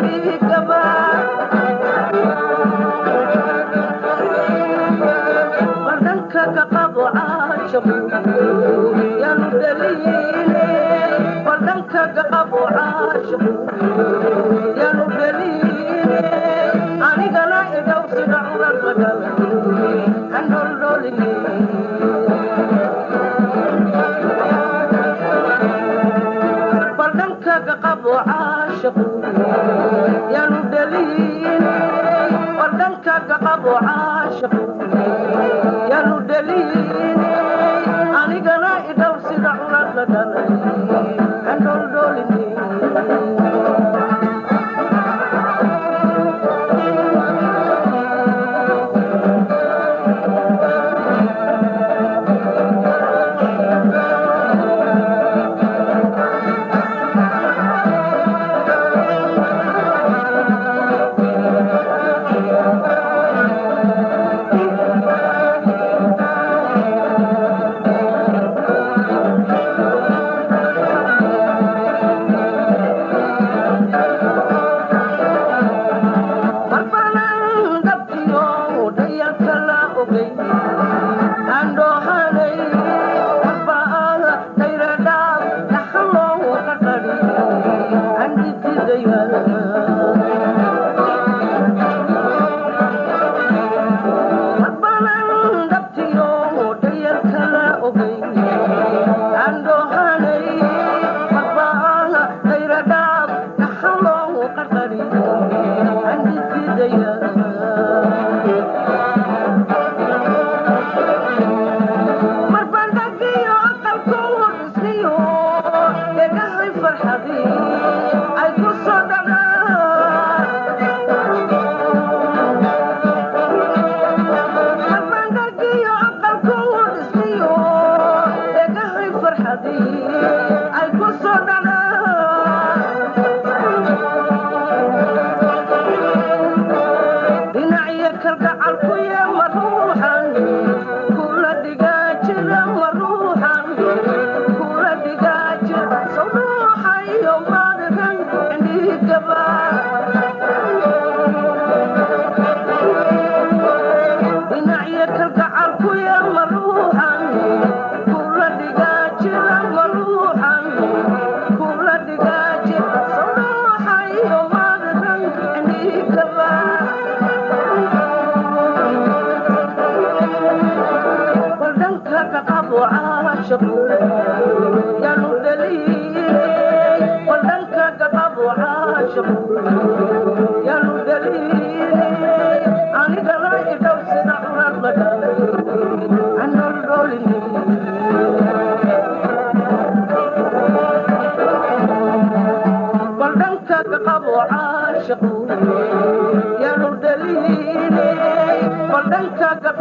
Indhigaba bal dhankaga qabo caashaqu yaanu dhaliine, bal dhankaga qabo caashaqu yaanu dhaliine, anigana idhow sida curad la dhalay handholdholine. Bal dhankaga qabo caashaqu yaanu dhaliine, bal dhankaga qabo caashaqu yaanu dhaliine, anigana idhow sida curad la dhalay handholdholine. Marbanan dhabtiyo dhayalka la ogay andhoohanay, marbaa dayradhaab dhaxaloo qardhari andhitidaya. Marbanan dhabtiyo dhayalka la ogay andhoohanay, marbaa dayradhaab dhaxaloo qardhari andhitidaya. Marbandhagiyo aqalku dhisniyo dhegahay farxadii ay ku soo dhacaan. Marbandhagiyo aqalku dhisniyo dhegahay farxadii ay ku soo dhacaan. Dhinacyo kalgacalku ye maruuxan kula dhigaa jira, maruuxan kula dhigaa jira sawdhuuxayo maadran indhigaba. Dhinacyo kalgacalku ye maruuxan kula dhigaa jira, maruuxan kula dhigaa jira sawdhuuxayo maadran indhigaba. Bal dhankaga qabo caashaqu yaanu dhaliine, bal dhankaga qabo caashaqu yaanu dhaliine, anigana idhow sida curad la dhalay andholdholine. Bal dhankaga qabo caashaqu yaanu dhaliine, bal dhankaga